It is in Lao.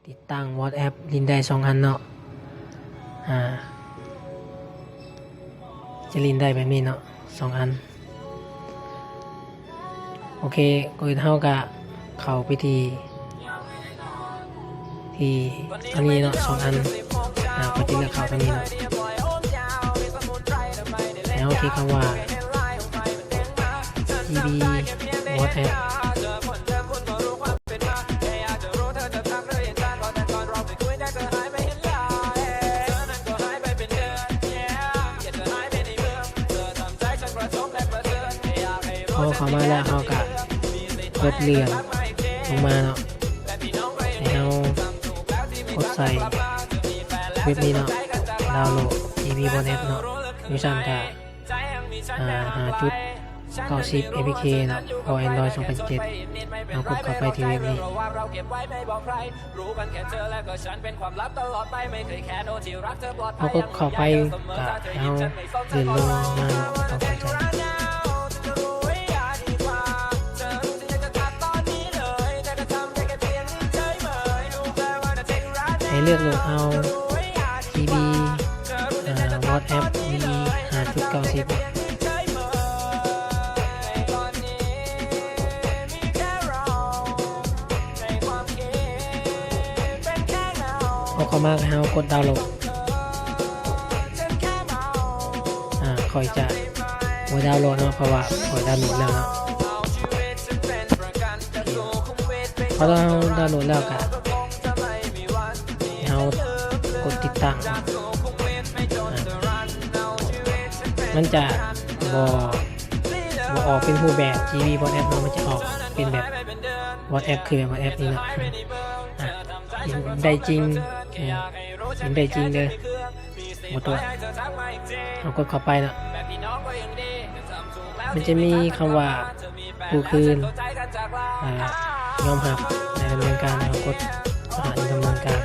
ຕິດຕັ້ງ WhatsApp ຫຼິ້ນໄດ້ສອງອັນເນາະ. ອ່າ ຈະຫຼິ້ນໄດ້ແບບນີ້ເນາະ ສອງອັນ. ໂອເຄ ກ່ອນອື່ນເຮົາກະເຂົ້າໄປທີ່ ທີ່ອັນນີ້ເນາະ ສອງອັນ. ອ່າ ເຮົາຈະເລືອກເຂົ້າຕົວນີ້ເນາະ ແລ້ວເຮົາຄລິກຄຳວ່າ ຈີບີ WhatsApp. ພໍເຂົ້າມາແລ້ວ ເຮົາກະກົດເລື່ອນລົງມາເນາະ ໃຫ້ເຮົາກົດໃສ່ເວັບນີ້ເນາະ ດາວໂຫຼດ ຈີບີ WhatsApp ເນາະ ເວີຊັນກະ ອ່າ ຫ້າຈຸດເກົ້າສິບ ເອພີເຄ ເນາະ ພໍ Android ສອງພັນເຈັດ. ເຮົາກົດເຂົ້າໄປທີ່ເວັບນີ້ ເຮົາກົດເຂົ້າໄປ ກະໃຫ້ເຮົາເລື່ອນລົງມາເນາະ ເຮົາເຂົ້າໃຈ. ໃຫ້ເລືອກໂຫຼດເອົາ ຈີບີ ອ່າ WhatsApp ມີ ຫ້າຈຸດເກົ້າສິບ. ພໍເຂົ້າມາໃຫ້ເຮົາກົດດາວໂຫຼດ. ອ່າ ຂ້ອຍຈະບໍ່ດາວໂຫຼດເນາະ ເພາະວ່າຂ້ອຍດາວໂຫຼດແລ້ວເນາະ. ພໍເຮົາດາວໂຫຼດແລ້ວກະ ເຮົາກົດຕິດຕັ້ງເນາະ. ອ່າ ມັນຈະບໍ່ ບໍ່ອອກເປັນຮູບແບບ ຈີບີ WhatsApp ເນາະ ມັນຈະອອກເປັນແບບ WhatsApp ຄືແບບ WhatsApp ນີ້ເນາະ. ອ່າ ຫຼິ້ນໄດ້ຈິງ ອ່າ ຫຼິ້ນໄດ້ຈິງເດີ ບໍ່ຕົວະ. ເຮົາກົດເຂົ້າໄປເນາະ ມັນຈະມີຄຳວ່າ ຜູ້ຄືນ ອ່າ ຍອມຮັບ ໄດ້ດຳເນີນການ. ເຮົາກົດຜ່ານດຳເນີນການ.